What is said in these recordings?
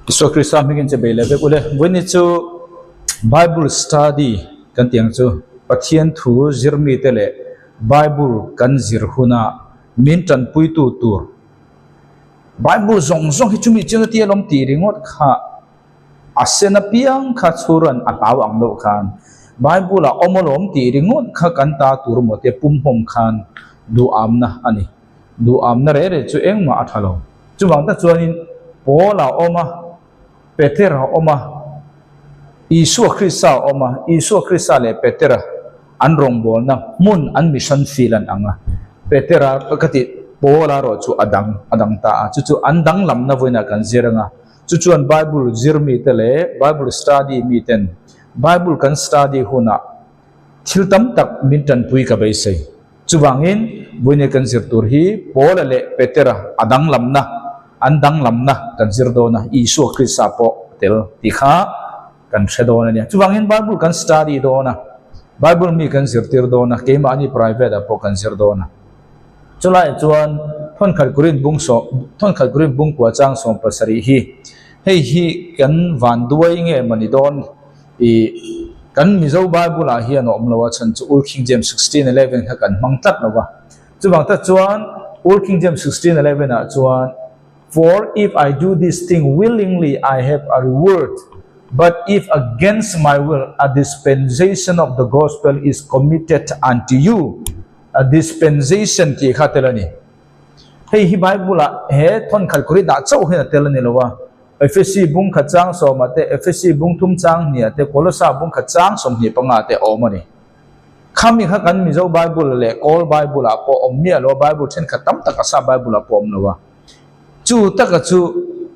Isua Krista hmingin che bei leh vek ule. Vawiin chu Bible study kan tih ang chu Pathian thu zir mite leh Bible kan zir huna min tanpuitu tur Bible zawng zawng hi chumi chiang tia lawm tih ringawt kha a sen apiang kha chhuran a hlau ang deuh khan Bible ah awm alawm tih ringawt kha kan ta tur maw te pumhmawm khan duhamna a ni. Duhamna reh reh chu engmah a tha lo. Chuvang tak chuanin Paul a awm a, Peter a awm a, Isua Krista a awm a, Isua Krista leh Petera an rawngbawlna hmun an mission field an ang a, Petera ka tih Paul a rawh chu a dang a dang ta a, chu chu an danglamna vawiinah kan zir ang a, chu chuan Bible zir mite leh Bible study miten Bible kan study hunah thil tam tak min tanpui ka beisei. Chuvangin, vawiin kan zir tur hi Paula leh Petera a danglamna, an danglamna kan zir dawn a, Isua Krista pawh a tel tih kha kan hre dawn a nia. Chuvangin Bible kan study dawn a, Bible mi kan zirtir dawn a, keimahni private ah pawh kan zir dawn a. Chulaiah chuan Thawnkhat Korinth bung sawm, Thawnkhat Korinth bung kua chang 17 hi, hei hi kan vanduai nge mawni dawn? I kan Mizo Bible ah hian a awm lo a, chhan chu Old King James 16:11 kha kan hmang tlat lo va. Chuvang tak chuan Old King James 16:11 ah chuan For if I do this thing willingly I have a reward, but if against my will a dispensation of the gospel is committed unto you. A dispensation tih kha tel a ni. Hei hi Bible ah he thawnkhat Korinth ah chauh hian a tel a ni lo a. Efesi bung khat chang sawmah te, Efesi bung thum chang hniah te, Kolosa bung khat chang 25 te a awm a ni. Khami kha kan Mizo Bible leh Kawl Bible ah pawh awm miah lo a, Bible thenkhat tam tak Asa Bible ah pawh awm lo a. Chu taka chu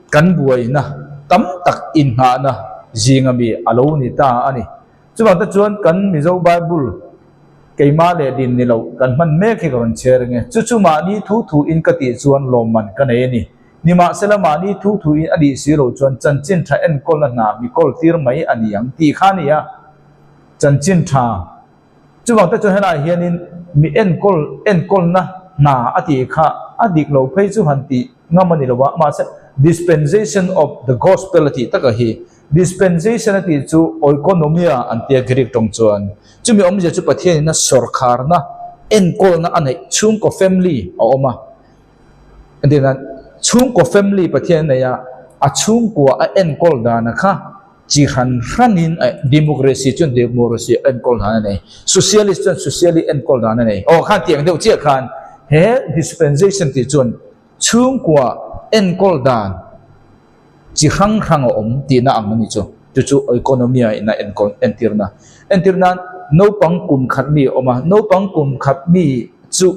kan buaina tam tak inngahna zinga mi a lo ni ta a ni. Chuvang te chuan kan Mizo Bible keimah leh din ni lo kan hman mek hi ka rawn chhiar ang e. Chu chu mahni thu thu in ka tih chuan lawmman ka nei a ni. Nimahsela mahni thu thu in a nih si lo chuan chanchin tha enkawlna hna mi kawl tir mai a ni ang tih kha a ni a. Chanchin tha chuvang te chuan helaiah hianin mi enkawl enkawlna hna a tih kha a dik lo phei chu han tih ngam a ni lo a, mahse dispensation of the gospel a tih taka hi dispensation a tih chu oikonomia an tia Greek tawng chuan chumi awmzia chu Pathianin a sawrkharna enkawlna a neih chhungkaw family a awm a. Entirnan, chhungkaw family Pathian a nei a, a chhungkua a enkawl dana kha chi hran hranin democracy chuan democracy a enkawl dan a nei, socialist chuan socialist enkawl dan a nei. Aw khan tiang deuh chiah khan he dispensation tih chuan chhungkua enkawl dan chi hrang hrang a awm tihna ang a ni chu. Chu chu economy a ina enkawl entirna. Entirnan, naupang kum khat mi a awm a, naupang kum khat mi chu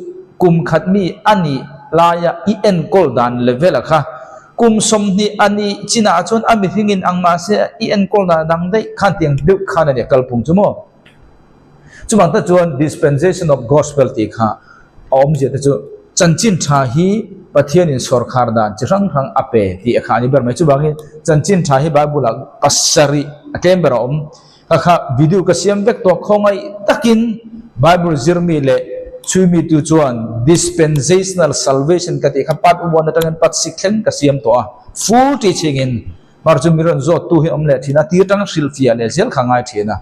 kum khat mi a nih laia i enkawl dan level a kha kum 20 a nih chinah chuan a mihringin ang mahse i enkawl dan a dang daih khan tiang deuh khan a nia kalphung chu maw. Chuvang tak chuan dispensation of gospel tih kha a awmzia te chu chanchin tha hi Pathianin sawrkhar dan chi hrang hrang a pe tih a kha a ni ber mai. Chuvangin chanchin tha hi Bible ah pasarih a tlem ber a awm. Kha kha video ka siam vek tawh khawngaih takin Bible zirmi leh chhuimi tu chuan dispensational salvation ka tih kha part 1 atangin part 6 thleng ka siam tawh a, full teaching in. Mar chu mi rawn zawt tu hi awm leh thin a, tir tang hrilhfiah leh zel kha ngai thin a,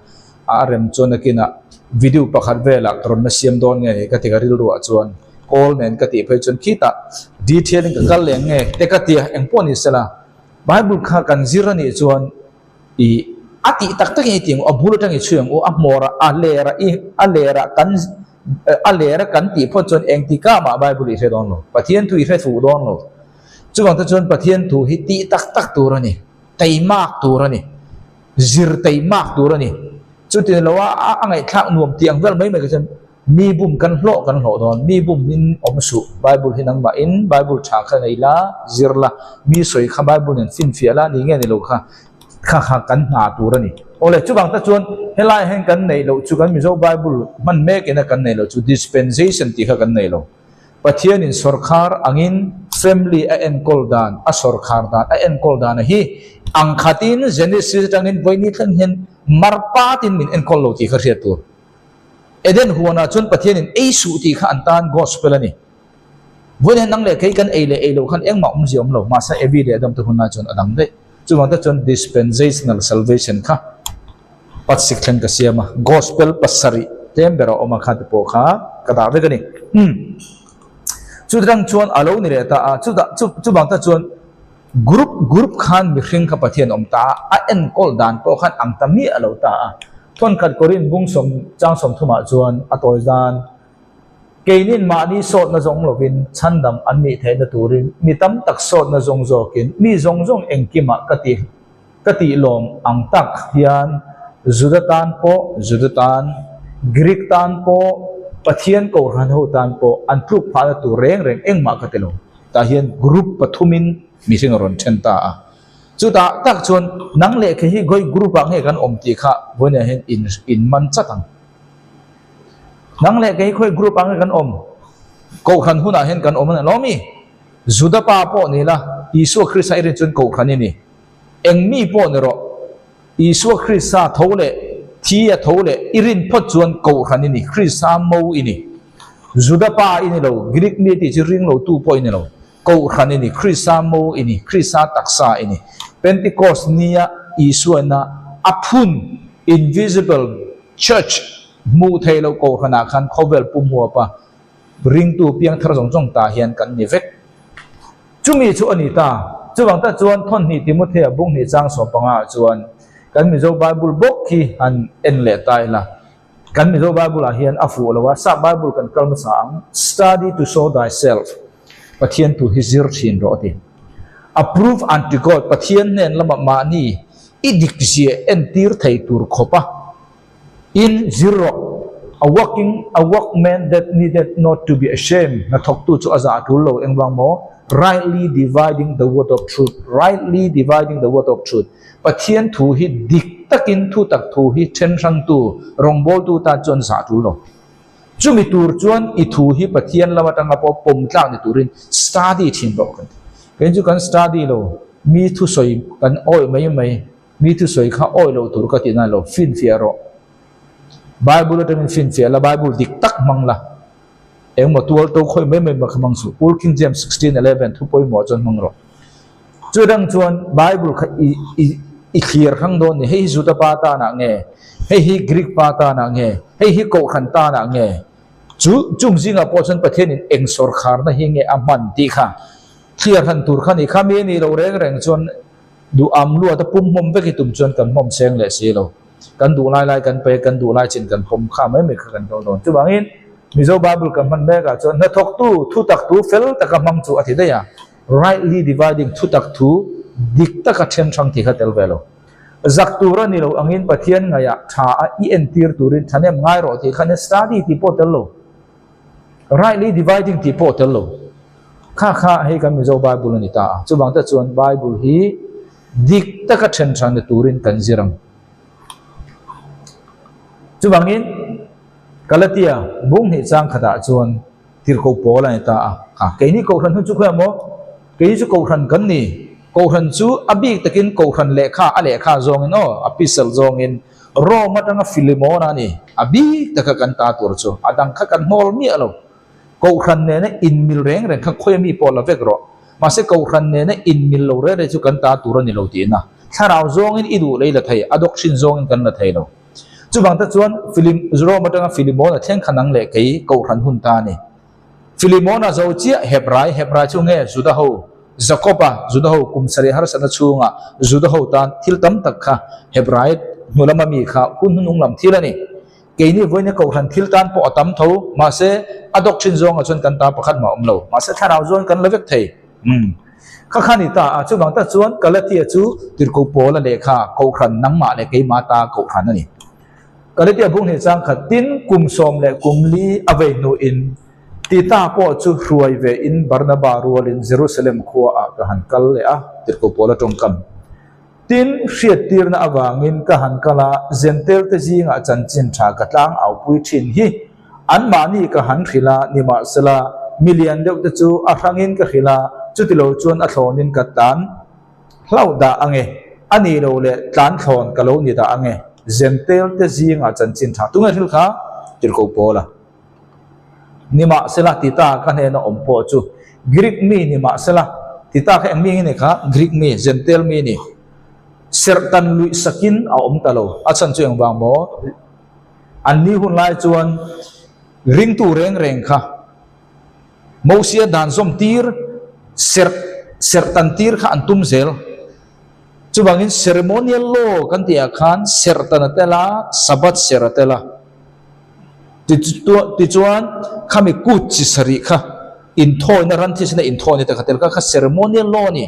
a rem chuan nakinah video pakhat velah ka rawn la siam dawn nge ni ka ti ka rilruah chuan call nen ka tih phei chuan khitah detail in ka kal leh nge te ka ti a, engpawh ni sela Bible kha kan zir a nih chuan ih a tih tak tak in i ti ang u, a bul atang i chhui ang u, a hmawr ah a ler ah i a ler ah kan a ler a kan tih phawt chuan engtikah mah Bible i hre dawn lo, Pathian thu i hre fuh dawn lo. Chuvang te chuan Pathian thu hi tih tak tak tur a ni, teimak tur a ni, zir teimak tur a ni. Chuti lo a a ngaihthlak nuam tih ang vel mai mai kha chuan mi bum kan hlawh kan hlawh dawn, mi bum in awm suh, Bible hi nangmah in Bible tha kha nei la, zir la, mi sawi kha Bible nen finfiah la ni nge ni lo kha, kha kha kan hna tur a ni. Awle, chuvang te chuan helai hian kan neih loh chu kan Mizo Bible hman mek ina kan neih loh chu dispensation tih kha kan nei lo. Pathianin sawrkhar angin family a enkawl dan, a sawrkhar dan a enkawl dan a hi ang khatin Genesis atangin vawiini thleng hian marpatin min enkawl lo tih kha hriat tur. Eden huanah chuan Pathianin ei suh tih kha an tan gospel a ni. Vawiin hian nang leh kei kan ei leh ei loh khan engmah awmzia awm lo, mahse Evi leh Adam te hunlai chuan a dang daih. Chuvang te chuan dispensational salvation kha patsik thleng ka siam a, gospel pasarih tlem ber a awm a kha te pawh kha ka dah vek a ni. Umm. Chutang chuan a lo ni leh ta a, chutah chu chuvang te chuan group group khan mihring kha Pathian awm ta a, a enkawl dan pawh khan ang ta miah a lo ta a. Thawnkhat Korin bung sawm chang sawmthumah chuan a tawi zan Keinin mahni sawtna zawng lovin chhandam an nih theihna turin mi tam tak sawtna zawng zawkin mi zawng zawng engkimah ka ti ka tih lawm ang tak hian Juda tan pawh Juda tan, Greek tan pawh, Pathian Kohhran ho tan pawh an tluk phahna tur reng reng engmah ka ti lo. Tah hian group pathumin mihring a rawn then ta a. Chutah tak chuan nang leh kei hi gawi group ah nge kan awm tih kha vawiinah hian in in man chat ang. Nang leh kei khawi group ah nge kan awm? Kohhran hunah hian kan awm a ni lo mi? Juda pa pawh ni la, Isua Krista i rin chuan kohhran i ni. Eng mi pawh ni rawh, Isua Krista tho leh thi a tho leh i rin phawt chuan kohhran i ni, Krista mo i ni. Juda pa i ni lo, Greek mi tih chu ring lo tu pawh i ni lo. Kohhran i ni, Krista mo i ni, Krista taksa i ni. Pentecost nia Isuaina a phun, invisible, Church hmuh theih loh kohhranah khan khawvel pum huapa ringtu piangthar zawng zawng ta hian kan ni vek. Chumi chu a ni ta. Chuvang tak chuan Thawnhnih Timothea bunghnih chang sawmpanga ah chuan kan Mizo Bible bawk hi han en leh ta ila. Kan Mizo Bible ah hian a fuh lo a, Sap Bible kan kal hmasa ang, Study to show thyself, Pathian thu hi zir thin rawh a ti. Approve unto God, Pathian hnen lamah mahni i dikzia entir thei tur khawpa in zir rawh. A working, a workman that needed not to be ashamed, hnathawktu chu a zah tul lo engvang maw? Rightly dividing the word of truth, rightly dividing the word of truth, Pathian thu hi dik takin thu tak thu hi then hrangtu, rawngbawltu tan chuan zah tul lo. Chumi tur chuan i thu hi Pathian lam atanga pawh pawm tlak ni turin study thin rawh kan ti. Kei chu kan study lo, mi thusawi kan awih mai mai, mi thusawi kha awih loh tur ka tih nan lo, finfiah rawh. Bible atangin finfiah la, Bible dik tak hmang la. Engmaw tual to khawi mai mai kha hmang suh. Old King James 16:11 thu pawimawh chuan hmang rawh. Chutang chuan Bible kha i i i thlir hrang dawn ni, hei hi Juda pa tanah nge, hei hi Greek pa tanah nge, hei hi Kohhran tanah nge, chu chung zingah pawh chuan Pathianin eng sawrkharna hi nge a hman tih kha thlir hran tur kha ni. Khami a nih loh reng reng chuan duh am luat a pum hmawm vek i tum chuan kan hmawm seng leh si lo. Kan duh lai lai kan pe, kan duh lai chin kan pawm kha mai mai kha kan kal dawn. Chuvangin Mizo Bible kan hman mek ah chuan hnathawktu thutaktu fel taka hmang chu a ti daih a. Rightly dividing thutak thu dik taka then hrang tih kha tel ve lo. Zak tur a ni lo angin Pathian ngaihah tha a i entir turin thahnem ngai rawh tih kha nia study tih pawh tel lo. Rightly dividing tih pawh tel lo. Kha kha hei kan Mizo Bible a ni ta a. Chuvang te chuan Bible hi dik taka then hrang ni turin kan zir ang. Chuvangin Galatia bunghnih chang khatah chuan Tirhkoh pawl a ni ta a. Ha, keini Kohhran hun chu khawiah maw? Keini chu Kohhran kan ni. Kohhran chu a bik takin Kohhran lehkha, a lehkha zawngin aw, a epistle zawngin Rome atanga Philemon a ni. A bik taka kan ta tur chu a dang kha kan hnawl miah lo. Kohhran nena inmil reng reng kha khawi ami pawh la vek rawh. Mahse Kohhran nena inmil lo reng reng chu kan ta tur a ni lo tihna. Thlarau zawngin i duh lei la thei, a doctrine zawngin kan la thei lo. Chuvang te chuan Filim, Rome atanga Filimona thleng kha nang leh kei Kohhran hun ta a ni. Filimona zo chiah Hebrai, Hebrai chu nge Juda ho, Jakoba, Juda ho kum sarih harsatna chhunga Juda ho tan thil tam tak kha Hebrai hnu lama mi kha hun hnunung lam thil a ni. Keini vawiina Kohhran thil tan pawh a tam tho, mahse a doctrine zawngah chuan kan ta pakhat mah a awm lo. Mahse thlarau zawng kan la vek thei. Umm. Kha kha ni ta a, chuvang tak chuan Galatia chu Tirhkoh Paula lehkha Kohhran nangmah leh keimah ta Kohhran a ni. Galatia bung hnih chang khat tin kum sawm leh kum li a vei hnuin Tita pawh chu hruai ve in Barnaba rualin Jerusalem khua ah ka han kal leh a, Tirhkoh Paula tawngkam. Tin, hriattirna avangin ka han kal a, Zentelte zingah chanchin tha ka tlang aupui thin hi anmahni ka han hrilh a, nimahsela, mi lian deuh te chu a hrangin ka hrilh a, chutilo chuan a thlawnin ka tlan hlauh dah ange, a nih loh leh tlan thlawn ka lo ni dah ange, Zentelte zingah chanchin tha tunge hrilh kha? Tirhkoh Paula. Nimahsela, Tita ka hnena awm pawh chu Greek mi nimahsela, Tita kha eng mi nge ni kha? Greek mi, Gentile mi a ni. Serhtan luih sakin a awm ta lo. A chhan chu engvang maw? Anni hun lai chuan ringtu reng reng kha Mosia dan zawm tir, serh serhtan tir kha an tum zel. Chuvangin ceremonial law kan tih ah khan serhtan a tel a, Sabbath serh a tel a. Tichuan khami kut chi sarih kha inthawina ran thisena inthawina te kha tel kha kha ceremonial law a ni.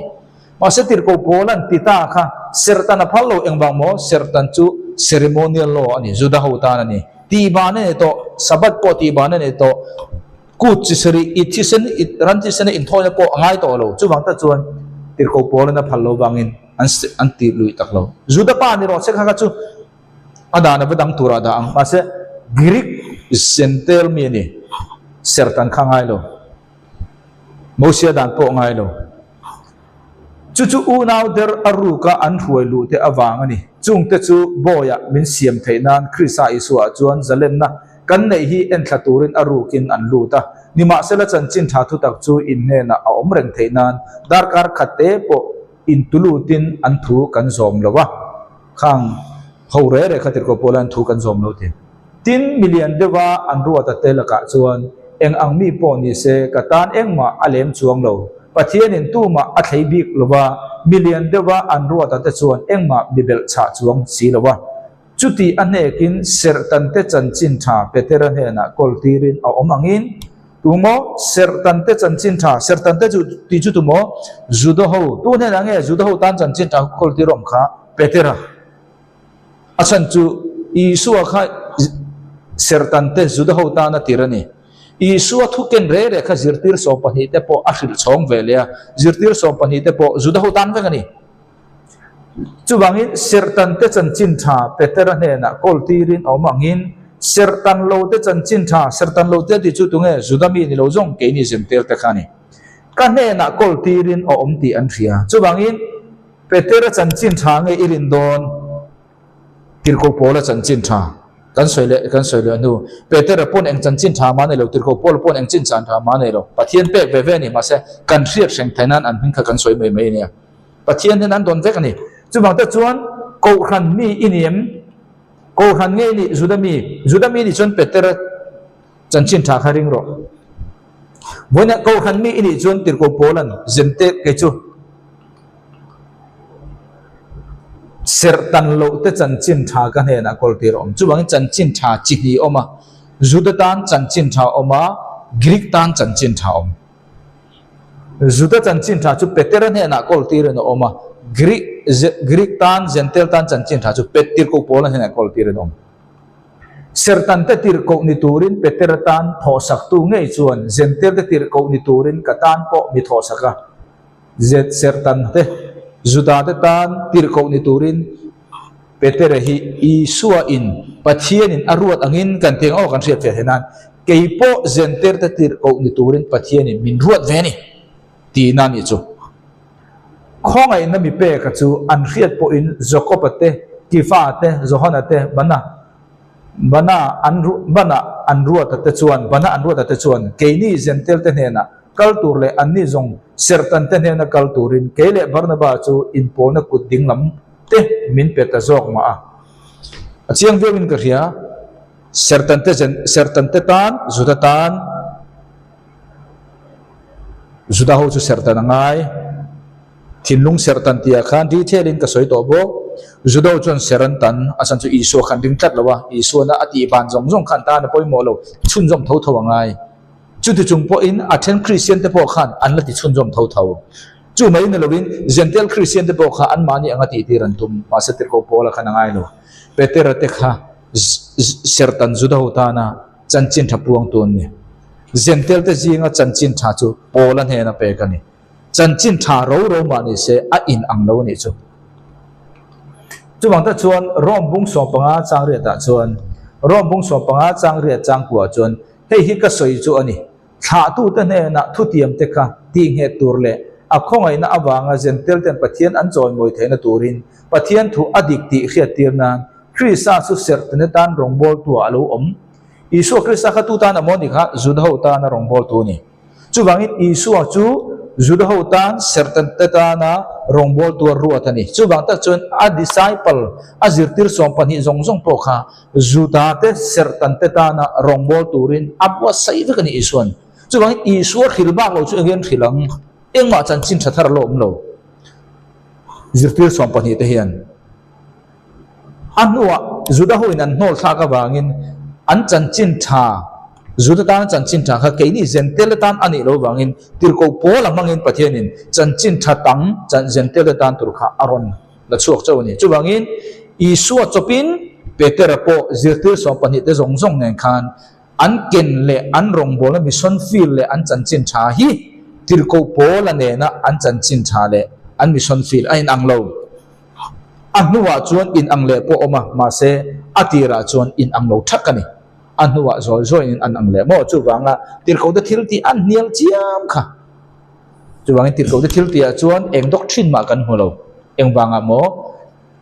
Mahse tirhkoh pawl an ti ta kha serhtan a phal lo engvang maw? Serhtan chu ceremonial law a ni, Juda ho tan a ni. Tihban a ni tawh, Sabbath pawh tihban a ni tawh, kut chi sarih i thisen i ran thisena inthawina pawh a ngai tawh lo. Chuvang tak chuan tirhkoh pawl an a phal lo vangin an an tih luih tak lo. Juda pa ni rawh se kha kha chu a dan a va dang turah dah ang. Mahse Greek Gentile mi a ni, serhtan kha a ngai lo. Mosia dan pawh ngai lo. Chu chu unau der a ruka an hruai luh te avang a ni. Chungte chu bawiah min siam theih nan Krista Isuaah chuan zalenna kan neih hi enthla turin a rukin an lut a. Nimahsela chanchin tha thutak chu in hnenah a awm reng theih nan darkar khat te pawh intulutin an thu kan zawm lo a. Khang ho re re kha tirhkoh pawh lai an thu kan zawm lo ti. Tin, milian deuha an ruat a te lakah chuan eng ang mi pawh ni se ka tan engmah a lem chuang lo. Pathianin tumah a thlei bik lo va, milian deuha an ruat a te chuan engmah mi belh chhah chuang si lo a. Chuti a hnekin Serhtante chanchin tha Petera hnenah kawl tirin a awm angin, Tumaw Serhtante chanchin tha, Serhtante chu tih chu tumaw Juda ho, tu hnenah nge Juda ho tan chanchin tha kawl tir awm kha? Petera. A chhan chu Isua kha Sertante Juda ho tana tir a ni. Isua thu ken reh reh kha zirtir 12 te pawh a hrilh chhawng ve leh a, zirtir 12 te pawh Juda ho tan vek a ni. Chuvangin Sertante chanchin tha Petera hnenah kawl tirin a awm angin Sertan lote chanchin tha, Sertan lote tih chu tunge Juda mi ni lo zawng keini Zentel te kha a ni. Ka hnenah kawl tirin a awm tih an hria. Chuvangin Petera chanchin tha nge i rin dawn? Tirhkoh Paula chanchin tha kan sawi leh kan sawi leh hnu. Petera pawn eng chanchin tha mah nei lo, Tirhkoh Paula pawn eng chinchan tha mah nei lo. Pathian pek ve ve a ni, mahse kan hriat hreng theih nan an hming kha kan sawi mai mai a nia. Pathian hian an dawn vek a ni. Chuvang te chuan Kohhran mi i ni em? Kohhran nge i nih? Juda mi? Juda mi nih chuan Petera Chanchin tha kha ring rawh. Vawiinah Kohhran mi i nih chuan Tirhkoh Paula'n Zente kei chu serh tan loh te chanchin tha ka hnenah kawl tir a awm. Chuvangin chanchin tha chi hnih a awm a, Juda tan chanchin tha a awm a, Greek tan chanchin tha a awm. Juda chanchin tha chu Petera hnenah kawl tirin a awm a, Greek Greek tan Gentile tan chanchin tha chu Tirhkoh Paula hnenah kawl tirin a awm. Sertante tirhkoh ni turin Petera tan thawhsaktu ngei chuan Zentelte tirhkoh ni turin ka tan pawh mi thawhsak a. Sertante, Judate tan tirhkoh ni turin Petera hi Isua in Pathianin a ruat angin kan ti ang aw kan hriat ve theih nan kei pawh Zenterte tirhkoh ni turin Pathianin min ruat ve a ni tihna a nih chu. Khawngaihna mi peka chu an hriat pawhin Jakob-a te, Kifa te, Johana te, Bana, Bana an Bana an ruata te chuan, Bana an ruata te chuan keini Zentel te hnenah kal tur leh anni zawng Serhtan te hnena kal turin kei leh Barnaba chu inpawlna kut ding lam te min pe ta zawk mah a. A chiang viauin ka hria, Serhtan te Serhtan te tan, Juda tan, Juda ho chu serhtan a ngai. Thinlung serhtan tihah khan detail in ka sawi tawh bawk. Juda ho chuan ser an tan, a chhan chu Isua khan ring tlat lo a, Isuana a tih van zawng zawng khan tan a pawimawh lo, chhunzawm tho tho a ngai. Chuti chung pawhin a then Kristian te pawh khan an la ti chhunzawm tho tho. Chu mai ni lovin Gentile Kristian te pawh kha anmahni anga tihtir an tum, mahse tirhkoh Paula khan a ngai lo. Petera te kha serhtan Juda ho tana Chanchin tha puangtu an ni. Zentelte zinga chanchin tha chu Paula hnena pek a ni. Chanchin tha ro ro mah ni se a in ang lo a nih chu. Chuvang tak chuan Rome bung 15 chang riatah chuan Rome bung 15 chang riat chang kuah chuan hei hi ka sawi chu a ni. Thlahtute hnenah thutiamte kha tihnghet tur leh a khawngaihna avanga Zentelten Pathian an chawimawi theihna turin Pathian thu a dik tih hriattir nan Krista chu serhtene tan rawngbawltuah a lo awm. Isua Krista kha tu tan a maw ni kha? Juda ho tana rawngbawltu a ni. Chuvangin Isua chu Juda ho tan serhtan te tana rawngbawltu a ruat a ni. Chuvang tak chuan a disciple, a zirtir 12 zawng zawng pawh kha Juda te serhtan te tana rawngbâwl turin a buatsaih vek a ni Isua'n. Chuvangin Isua hril bak lo chu engin hril ang? Engmah chanchin tha thar a la awm lo. Zirtir 12 te hian a hnuah Juda hoin an hnawl thlak avangin an chanchin tha, Juda tana chanchin tha kha keini Zentele tan a nih loh avangin tirhkoh Paula hmangin Pathianin chanchin tha tang Zentele tan tur kha a rawn la chhuak chauh a ni. Chuvangin, Isua chawpin Petera pawh zirtir 12 te zawng zawng nen khan an ken leh an rawngbawlna mission field leh an chanchin tha hi tirhkoh Paula nena an chanchin tha leh an mission field a inang lo. A hnuah chuan inang leh pawh awm a, mahse a tirah chuan inang lo thak a ni. A hnuah zawi zawiin an ang leh maw? Chuvanga tirhkohte thil tih an hnial chiam kha. Chuvangin tirhkohte thil tihah chuan eng doctrine mah kan hmu lo. Engvangah maw?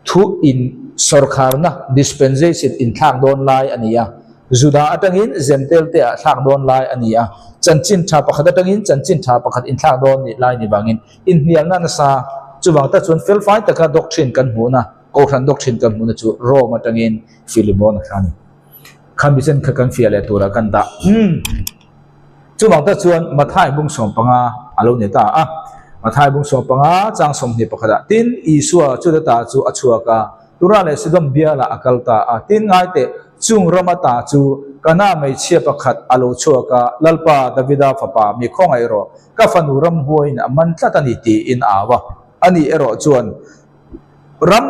Thu in sawrkharna, dispensation, inthlak dawn lai a ni a. Juda atangin Zentail te ah thlak dawn lai a ni a. Chanchin tha pakhat atangin chanchin tha pakhat inthlak dawn nih lai ni vangin inhnialna nasa. Chuvang tak chuan felfai taka doctrine kan hmuhna, Kohhran doctrine kan hmuhna chu Rome atangin Philemon a thla a ni. Khami chen kha kan fiah leh turah kan dah. Chuvang tak chuan Mathai bung 15 a lo ni ta a. Mathai bung 15 chang 21 ah tin Isua chuta ta chu a chhuak a, Tura leh Sidon bialah a kal ta a. Tin ngaiteh, chung rama ta chu Kana hmeichhia pakhat a lo chhuak a, Lalpa, Davida fapa, mi khawngaih rawh, ka fanu ramhuaiin a man tlat a ni tiin a au a. Ani erawh chuan ram.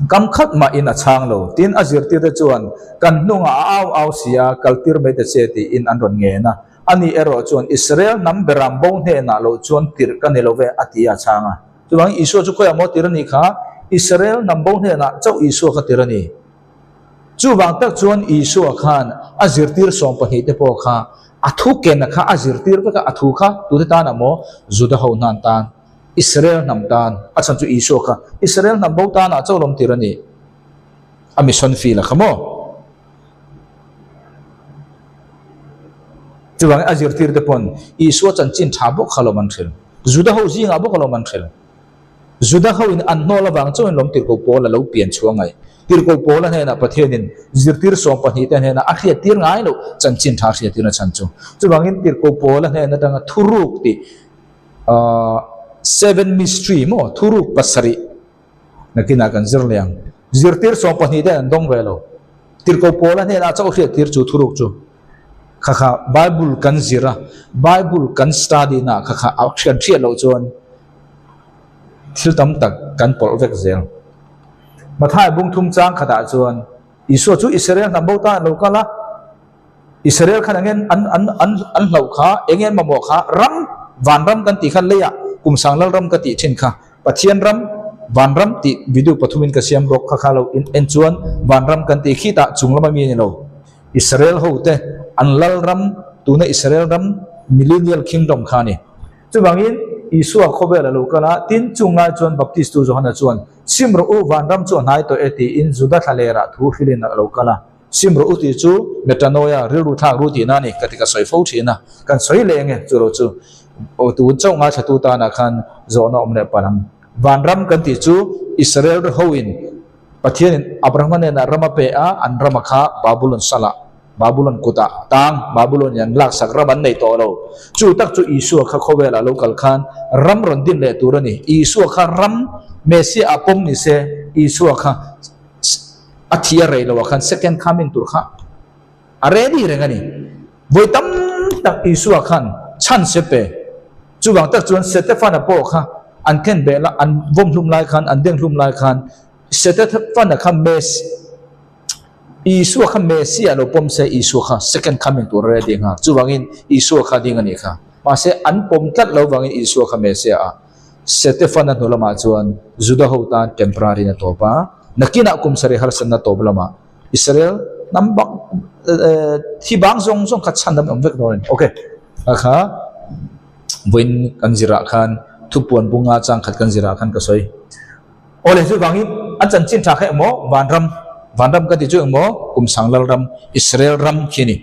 Kam khat mahin a chhang lo. Tin, a zirtirte chuan, Kan hnungah a au au si a, kaltir mai ta che, tiin an rawn ngen a. Ani erawh chuan, Israel hnam beram bo hnenah loh chuan tirh ka ni lo ve, a ti a chhang a. Chuvangin Isua chu khawiah maw tir a nih kha? Israel hnam bo hnenah chauh Isua kha tir a ni. Chuvang tak chuan Isua khan a zirtir 12 te pawh kha a thu kena kha a zirtir vek a, a thu kha tute tanah maw? Juda ho hnan tan. Israel hnam tan, a chhan chu Isua kha Israel hnam bo tanah chauh lawm tir a ni. A mission field a kha maw? Chuvangin a zirtir te pawn Isua chanchin tha bawk kha lawm an hril. Juda ho zingah bawk a lawm an hril. Juda ho in an hnawl avang chauhin lawm tirhkoh Paul a lo pian chhuah ngai. Tirhkoh Paul a hnenah Pathianin zirtir 12 te hnenah a hriattir ngai loh chanchin tha hriattirna chhan chu. Chuvangin tirhkoh Paul a hnen atanga thuruk tih Seven mystery maw thuruk pasarih nakinah kan zir leh ang. Zirtir 12 te an dawng ve lo. Tirhkoh Paula hnenah chauh hriattir chu thuruk chu kha kha Bible kan zir a, Bible kan study na kha kha a kan hriat loh chuan thil tam tak kan pawlh vek zel. Mathai bung thum chang khatah chuan Isua chu Israel hnam bo tan a lo kal a. Israel khan engin an an an an hlauh kha, engin mamawh kha ram, vanram kan tih kha leiah kum sanglal ram ka tih thin kha Pathian ram, vanram tih video pathumin ka siam bawk kha kha lo in en chuan vanram kan tih khi tah chung lama mi a ni lo. Israel ho te an lal ram tuna Israel ram millennial kingdom kha a ni. Chuvangin Isua khawvel a lo kal a, tin chung lai chuan Baptistu Johana chuan Sim rawh u, vanram chu a hnai tawh e tiin Juda thlalerah thu hrilhin a lo kal a. Sim rawh u tih chu metanoia rilru thlak ru tihna a ni ka ti ka sawi fo thin a, kan sawi leh enge chu lo chu aw tun chauh ngaithlatu tanah khan zawhna awm leh palh ang. Vanram kan tih chu Israel ri hoin Pathianin Abrahama hnenah ram a pe a, an rama kha Babulon salah Babulon kutah tang Babulon in an laksak ram an nei tawh lo. Chu tak chu Isua kha khawvelah lo kal khan ram rawn din leh tur a ni. Isua kha ram Messiah ah pawm ni se Isua kha A thi a rei lo ah khan second coming tur kha a ready reng a ni. Vawi tam tak Isua khan chance pe. Chuvang tak chuan Setefana pawh kha an khen beh la, an vawm hlum lai khan, an deng hlum lai khan Setefana kha Mes Isua kha Messiah lo pawm se Isua kha second coming tur a ready nghal. Chuvangin Isua kha ding a nih kha. Mahse an pawm tlat lo vangin Isua kha Messiah a Setefana hnu lamah chuan Juda ho tan temporary in a tawp a, nakinah kum sarih harsatna tawp lamah Israel hnam bang thi bang zawng zawng kha chhan an awm vek dawn a ni. Ok, a kha vawiin kan zirah khan thupuan bunga changkhat kan zirah khan ka sawi. Awle chuvangin a chanchin tha kha emaw vanram, vanram ka ti chu engmaw kum sang lal ram Israel ram khi a ni.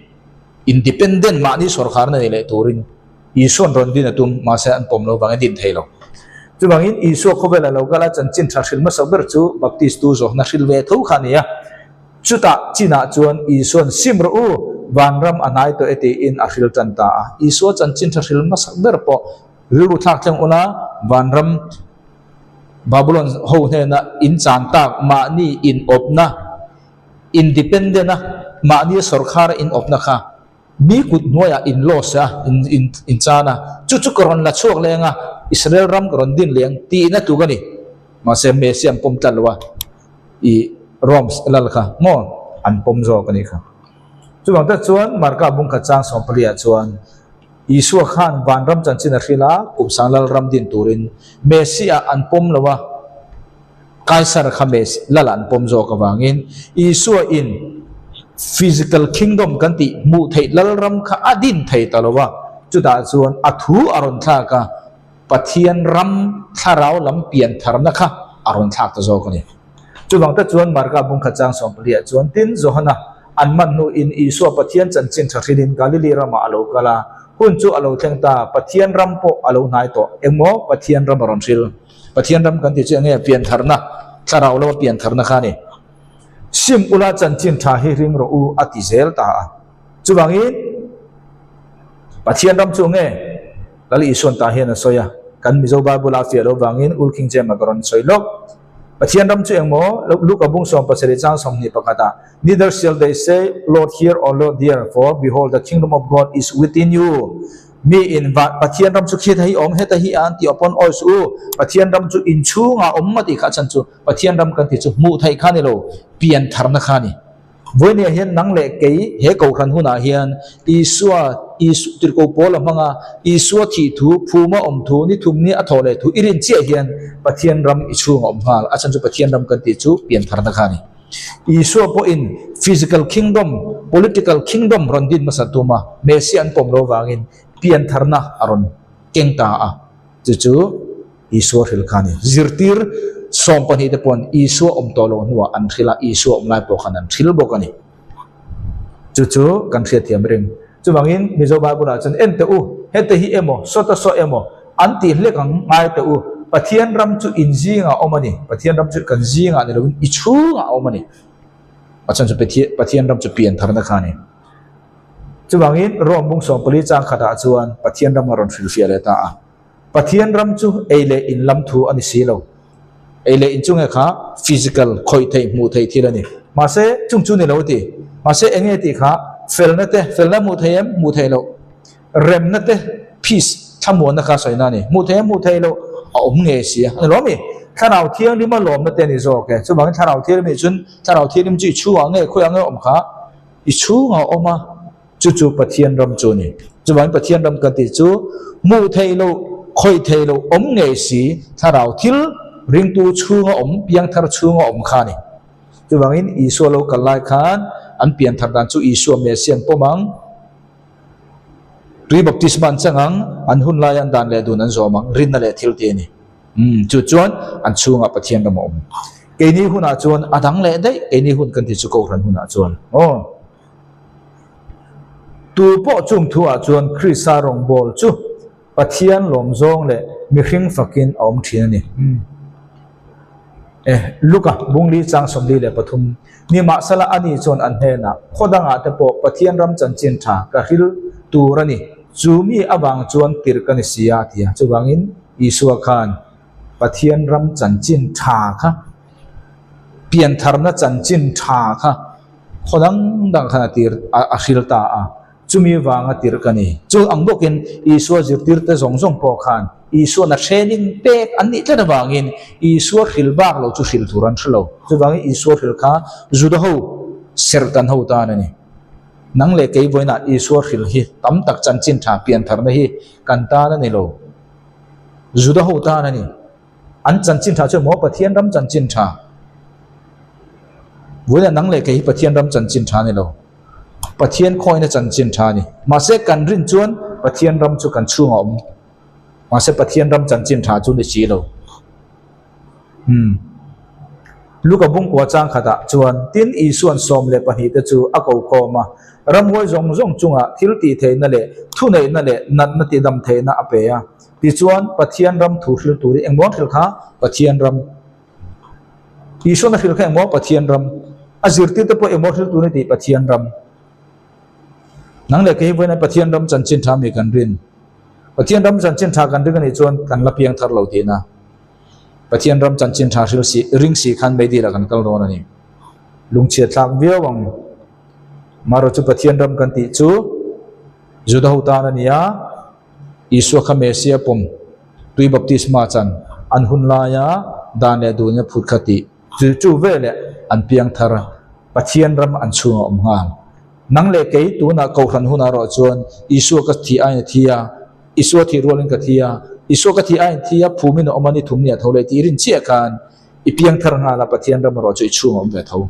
Independent mahni sawrkharna nei leh turin. Isua'n rawn din a tum, mahse an pawm lo vangin din thei lo. Chuvangin Isua khawvela lo kal a chanchin tha hrilh hmasa ber chu Baptistu Johana hrilh ve tho kha a ni a. Chutah chinah chuan Isua'n sim rawh u, vanram a hnai tawh e tiin a hrilh tan ta a. Isua chanchin tha hrilh hmasa ber pawh rilru thlak thleng ula vanram Babulon ho hnena in chan tak mahni in awpna independent a mahni sawrkhara in awpna kha Mi kut hnuaiah in loss a, in in in chan a, chu chu ka rawn la chhuak leng a, Israel ram ka rawn din leng tiin a tluk a ni. Mahse Messi an pawm tlat lo a, i Rome lal kha maw an pawm zawk a nih kha. Chuvang tak chuan Marka bungkhat chang sawmpaliah chuan Isua khan vanram chanchin a hrilh a, kum sang lal ram din turin Messi ah an pawm lo a, Kaisar kha Messi lal an pawm zawk avangin Isua in physical kingdom kan tih hmuh theih lal ram kha a din thei ta lo a, chutah chuan a thu a rawn thlak a, Pathian ram thlarau lam pian tharna kha a rawn thlak ta zawk a ni. Chuvang te chuan Marka bungkhat chang sawmpaliah chuan tin Johana an man hnuin Isua Pathian chanchin tha hrilhin Galili ramah a lo kal a, hun chu a lo thleng ta, Pathian ram pawh a lo hnai tawh. Engmaw Pathian ram a rawn hril? Pathian ram kan tih chu enge piantharna, thlarau lova piantharna kha a ni. Sim ula chanchin tha hi ring rawh u a ti zel ta a. Chuvangin Pathian ram chu enge? Lal Isuan tah hian a sawi a, kan Mizo Bible a fiah loh vangin Ul King James a ka rawn sawi lawk. Pathian ram chu engmaw? Luka bung 17 chang 21 ah, Neither shall they say, Lord here or Lord there, for behold the kingdom of God is within you. Mi in va Pathian ram chu khita hi awm heta hi an tih awpawn awi suh u, Pathian ram chu in chhungah awm a tih kha a chhan chu Pathian ram kan tih chu hmuh theih kha a ni lo, pian tharna kha a ni. Vawinia hian nang leh kei he kohhran hunah hian Isua, Isu, Tirhkoh Paula hmanga Isua thih thu, phuma awm thu, ni thum ni a thawh leh thu i rin chiah hian Pathian ram i chhungah awm nghal, a chhan chu Pathian ram kan tih chu pian tharna kha a ni. Isua pawhin physical kingdom, political kingdom rawn din hmasa tum a, Messiah an pawm lo vangin piantharna a rawn keng ta a, chu chu Isua hril kha a ni. Zirtir 12 te pawhin Isua awm tawh lo hnuah an hril a, Isua awm lai pawh khan an hril bawk a ni. Chu chu kan hriatthiam ring. Chuvangin Mizo Bible-ah chuan en teh u, hete hi emaw, sawta saw emaw, an tih hlek ang ngai teh u, Pathian ram chu in zingah a awm a ni, Pathian ram chu kan zingah ni loin i chhungah a awm a ni. A chhan chu Pathian ram chu pian tharna kha a ni. Chuvangin Rome bung 14 chang khatah chuan Pathian ram a rawn hrilhfiah leh ta a. Pathian ram chu ei leh in lam thu a ni si lo. Ei leh in chu nge kha physical, khawih theih, hmuh theih thil a ni. Mahse, chung chu ni lo ti. Mahse, eng nge tih kha felna te, felna hmuh theih em? Hmuh theih loh. Remna te, peace, thlamuanna kha sawina a ni. Hmuh theih em? Hmuh theih loh. A awm ngei si a. A ni lo mi? Thlarau Thianghlima lawmna te a ni zawk e. Chuvangin Thlarau Thianghlim nih chuan Thlarau Thianghlim chu i chhungah nge khawiah nge awm kha? I chhungah a awm a. Chu chu Pathian ram chu a ni. Chuvangin Pathian ram kan tih chu hmuh theih loh, khawih theih loh, awm ngei si, thlarau thil ringtu chhunga awm, piangthar chhunga awm kha a ni. Chuvangin Isua lo kal lai khan an pianthar dan chu Isua Messiah an pawm ang, tui baptisma an chang ang, an hun laia an dan leh dun an zawm ang, rinna leh thil tih a ni. Umm, chu chuan an chhungah Pathian ram a awm. Keini hunah chuan a dang leh daih, keini hun kan tih chu Kohhran hunah chuan aw. Tu pawh chung thuah chuan Krista rawngbâwl chu Pathian lawmzâwng leh mihring fakin a awm ṭhîn a ni. E, Luka, Bungli chang 43, Nimahsela ani chuan an hnênah, Khaw dangah te pawh Pathian ram chanchin ṭha ka hril tûr a ni, chu mi avâng chuan tirh ka ni si a, a ti a. Chuvângin Isua khân Pathian ram chanchin ṭha kha, piantharna chanchin ṭha kha, Khaw dang dang khan a tir a hril ta a, chumi vanga tirh ka ni. Chu ang bawkin Isua zirtirte zawng zawng pawh khan Isua'n a training pek an nih tlat avangin Isua hril bak lo chu hril tur an hre lo. Chuvangin Isua hril kha Juda ho serhtan ho tan a ni. Nang leh kei vawiinah Isua hril hi tam tak chanchin tha piantharna hi kan tan a ni lo. Juda ho tan a ni. An chanchin tha chu emaw Pathian ram chanchin tha. Vawiinah nang leh kei hi Pathian ram chanchin tha a ni lo. Pathian khawina chanchin tha a ni. Mahse kan rin chuan Pathian ram chu kan chhungah a awm. Mahse Pathian ram chanchin tha chu ni si lo. Hmm. Luka bungkua chang khatah chuan, Tin, Isua'n 12 te chu a ko khawm a, ramhuai zawng zawng chungah thil tih theihna leh thuneihna leh natna tihdam theihna a pe a. Tichuan, Pathian ram thu hril turin engmaw an hril kha? Pathian ram. Isua'n a hril kha engmaw? Pathian ram. A zirtirte pawh engmaw hril turin a tih? Pathian ram. Nang leh kei hi vawiin Pathian ram chanchin tha mi kan rin. Pathian ram chanchin tha kan ring a nih chuan kan la piang thar lo tihna. Pathian ram chanchin tha hril si, ring si khan meidil ah kan kal dawn a ni. Lungchhiat thlak viau ang. Marawh chu Pathian ram kan tih chu Juda ho tan a ni a, Isua kha Messia pawm, tui baptisma chan an hun laia dan leh duhna phut kha tih chu chu veleh an piang thar a, Pathian ram an chhungah awm nghal. Nang leh kei tunah Kohhran hunah erawh chuan Isua ka thih aiin a thi a, Isua thih rualin ka thi a, Isua ka thih aiin thi a, phumin a awm a, ni thum ni a tho leh tih rin chiah khan i piang thar nghal a, Pathian ram erawh chu i chhungah awm ve tho.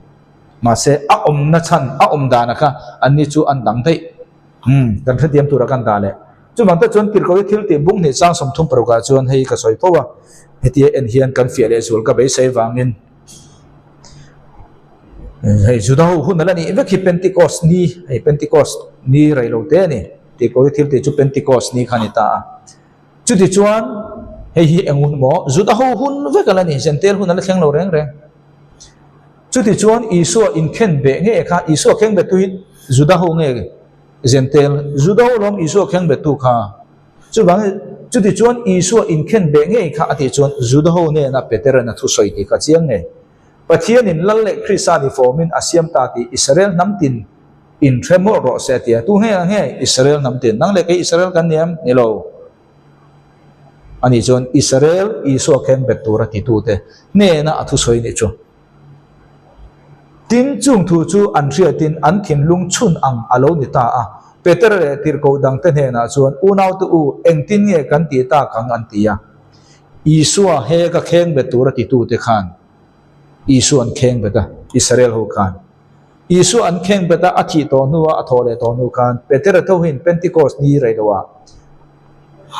Mahse, a awmna chhan, a awm danah kha anni chu an dang daih. Umm, kan hrethiam tura kan dah leh. Chuvang te chuan Tirhkoh hi thil tih bung hnih chang 36 ah chuan hei ka sawi fo a, hetia en hian kan fiah leh zual ka beisei vangin hei Juda ho hun a la nih vek hi Pentecost ni, hei Pentecost ni rei lo te a ni. Tirhkoh hi thil tih chu Pentecost ni kha a ni ta a. Chutichuan hei hi eng hun maw? Juda ho hun vek a la ni, Jentail hun a la thleng lo reng reng. Chutichuan Isua inkhen beh nge kha, Isua kheng betu hi Juda ho nge Jentail? Juda ho lawm Isua kheng betu kha. Chuvangin chutichuan Isua inkhen beh ngei kha a tih chuan Juda ho nena Peteran a thusawi tih kha chiang ngei. Pathianin Lal leh Krista ni fawmin a siam ta tih Israel hnam tin inhre mawlh rawh se a ti a. Tu nge ang nge Israel hnam tin? Nang leh kei Israel kan ni em? Ni lo. Ani chuan Israel Isua kheng bet tura titute hnena a thusawi nih chu. Tin, chung thu chu an hriatin an thinlung chhun ang a lo ni ta a. Petera leh tirhkoh dangte hnenah chuan, Unaute u, engtin nge kan tih tak ang? an ti a. Isua he ka kheng bet tura titute khan Isua an kheng bet a, Israel ho khan. Isua an kheng bet a, a thih tawh hnua a thawh leh tawh hnu khan Petera thohin Pentecost ni rei loah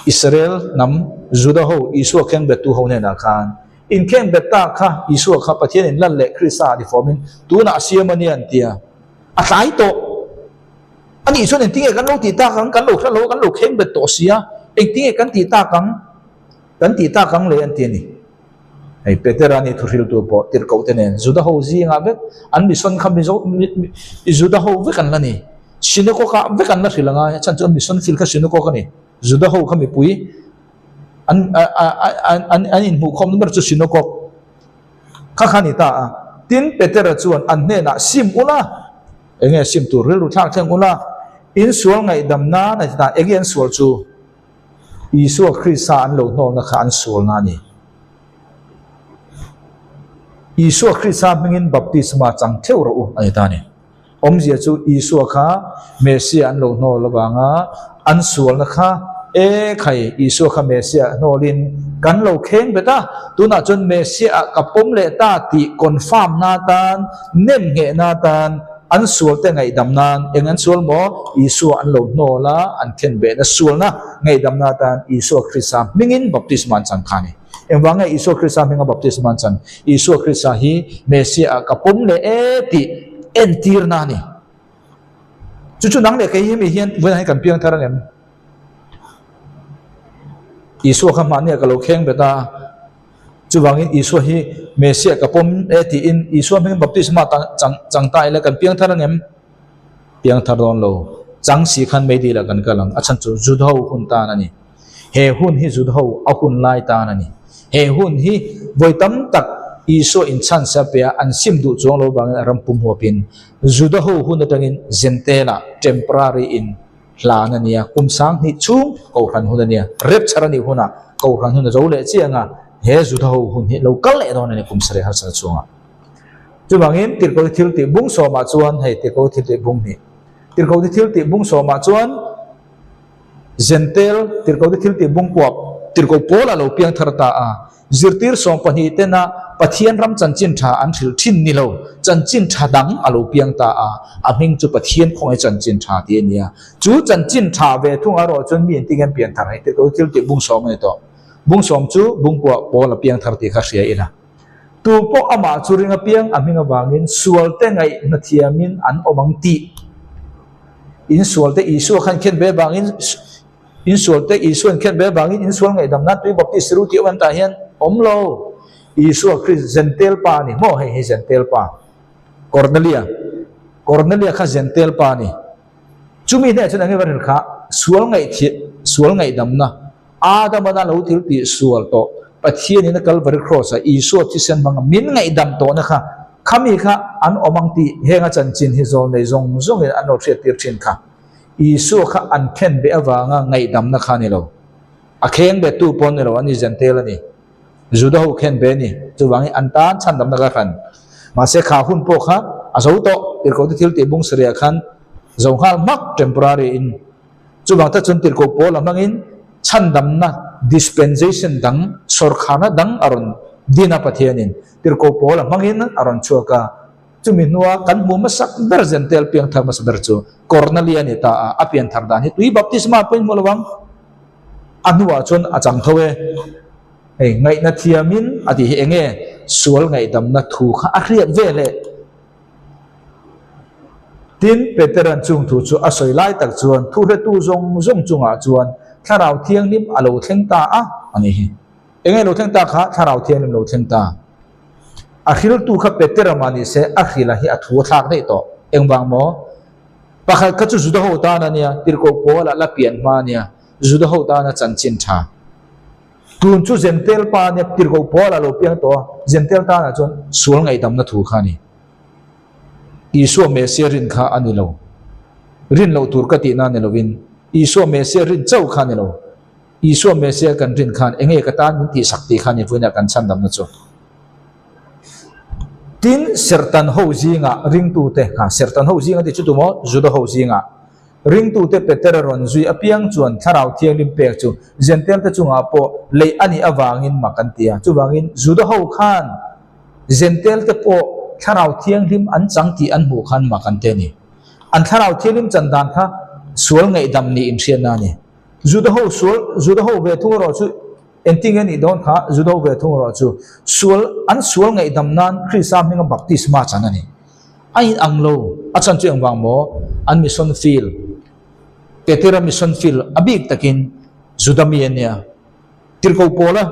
Israel hnam Juda ho Isua kheng bettu ho hnenah khan Inkheng bet ta kha Isua kha Pathianin Lal leh Krista a ni fawmin tunah a siam a nia an ti a, a tlai tawh. A nih chuan engtinge kan lo tih tak ang, kan lo hre lo a, kan lo kheng bet tawh si a, engtinge kan tih tak ang, kan tih tak ang le an ti a ni. Hei Petera nih thuhriltu pawh tirhkoh te nen Juda ho zingah vek an mission kha Mizo Juda ho vek an la ni. Synagogue ah vek an la hrilh angai a chhan chu an mission field kha synagogue a ni. Juda ho kha mipui an an an inhmuhkhawmna ber chu synagogue kha kha a ni ta a. Tin Petera chuan an hnenah sim ula, enge sim tur rilru thlak thleng ula, in sual ngaihdam nan a ti ta, enge an sual chu? Isua Krista an lo hnawlna kha an sualna a ni. Isua Krista hmingin baptisma chang theuh rawh u a ni ta a ni. Awmzia chu Isua kha Messia an lo hnawl avanga an sualna kha e khai Isua kha Messia hnawlin kan lo kheng bet a, tunah chuan Messia ah ka pawm leh ta tih confirm na atan, nem nghehna atan, An sualte ngaihdam nan eng an sual maw? Isua an lo hnawl a, an khen behna sualna ngaihdam na atan Isua Krista hmingin baptisma an chan kha a ni. Engvang nge Isua Krista hminga baptisma an chan? Isua Krista hi Messiah ah ka pawm leh e tih entirna a ni. Chu chu nang leh kei hemi hian vawiinah hian kan piang thar ang em? Isua kha hmahniah ka lo kheng bet a. Chuvangin Isua hi Messiah ka pawm e tiin Isua hming baptisma chang chang ta ila kan piang thar angem? Piang thar dawn lo. Chang si khan meidil ah kan kal ang. A chhan chu Juda ho hun tan a ni. He hun hi Juda ho a hun lai tan a ni. He hun hi vawi tam tak Isua in chance a pe a, an sim duh chuang lo vangin a ram pum huapin Juda ho hun atangin Jentail ah temporary in Hlan a nia, kum 2000 chhung Kohhran hun a nia, rapture a nih hunah Kohhran hun a zo leh chiang a, he Juda ho hun hi lo kal leh dawn a ni kum sarih harsatna chhungah. Chuvangin Tirhkoh thil tih bung sawmah chuan hei Tirhkoh thil tih bung hnih, Tirhkoh thil tih bung sawmah chuan Jentail Tirhkoh thil tih bung kuap Tirhkoh Paul a lo piang thar ta a, Zirtir 12 tena Pathian ram chanchin tha an hrilh thin ni lo, chanchin tha dang a lo piang ta a, a hming chu Pathian khawngaih chanchin tha tih a ni a. Chu chanchin tha ve thung erawh chuan mi engtin nge an pian thar hei tirhkoh thil tih bung sawm a ni tawh. Bung sawm chu bungkuah pawl a piang thar tih kha hria ila. Tu pawh amah chu ring apiang a hming avangin sualte ngaihna thiamin an awm ang tih insualte Isua khan khen ve avangin insualte Isua'n khen ve avangin insual ngaihdam nan tui baptist ru tih awm tah hian awm lo. Isua Krist Zentel pa a ni maw hei hi Zentel pa Kornelia Kornelia kha Zentel pa a ni. Chumi hneh chuan eng nge va hril kha sual ngaihthih sual ngaihdamna Adamana lo thil tih sual tawh Pathianin a Kalvari Kraws-a Isua thisen hmanga min ngaihdam tawhna kha khami kha an awm ang tih heng a chanchin hi zawl nei zawng zawngin an lo hriattir thin kha. Isua kha an khen beh avanga ngaihdamna kha a ni lo. A kheng bettu pawh a ni lo, a ni Zentel a ni. Juda ho khen ve a ni. Chuvangin an tan chhandamna kha hran. Mahse kha hun pawh kha a zo tawh. Tirhkohte thil tih bung sarih ah khan zo nghal hmak temporary in. Chuvang tak chuan tirhkoh pawl a hmangin chhandamna dispensation dang, sawrkharna dang a rawn din a Pathianin. Tirhkoh pawl a hmangin a rawn chhuak a. Chumi hnua kan hmu hmasak ber Zentel piangthar hmasa ber chu Kornali a ni ta a, a pianthar dan hi tui baptisma pawhin hmu lo ang. A hnuah chuan a chang tho e. Hei ngaihna thiamin a tih hi enge sual ngaihdamna thu kha a hriat ve leh. Tin, Petera'n chung thu chu a sawi lai tak chuan thuhretu zawng zawng chungah chuan Thlarau Thianghlim a lo thleng ta a, a ni hi. Enge lo thleng ta kha? Thlarau Thianghlim lo thleng ta. A hriltu kha Petera mah ni se, a hrila hi a thu a thlak daih tawh. Engvang maw? Pakhat kha chu Juda ho tan a nia, tirhkoh Paula la pian hma a nia, Juda ho tana chanchin tha. Tun chu Zentel pa nia tirhkoh Paula lo piang tawh a, Zentel tanah chuan sual ngaihdamna thu kha a ni. Isua Mesia rin kha a ni lo. Rin loh tur ka tihna ni lovin, Isua Mesia rin chauh kha a ni lo. Isua Mesia kan rin khan enge ka tan min tihsak tih kha ni vawiinah kan chhandamna chu. Tin, Serhtan ho zingah ringtute kha, Serhtan ho zinga tih chu tumaw? Juda ho zingah ringtute Petera rawn zui apiang chuan Thlarau Thianghlim pek chu Zentelte chungah pawh leih a nih avangin mak an ti a. Chuvangin Juda ho khan Zentelte pawh Thlarau Thianghlim an chang tih an hmuh khan mak an ti a ni. An Thlarau Thianghlim chan dan kha sual ngaihdam nih inhriatna a ni. Juda ho sual, Juda ho ve thung erawh chu Engtin nge nih dawn kha Judo ve thung erawh chu sual an sual ngaihdam nan Krista hminga baptisma chan a ni. A in ang lo, a chan chu engvang maw? An mission field, Petera mission field a bik takin Juda mi a nia. Tirhkoh Paula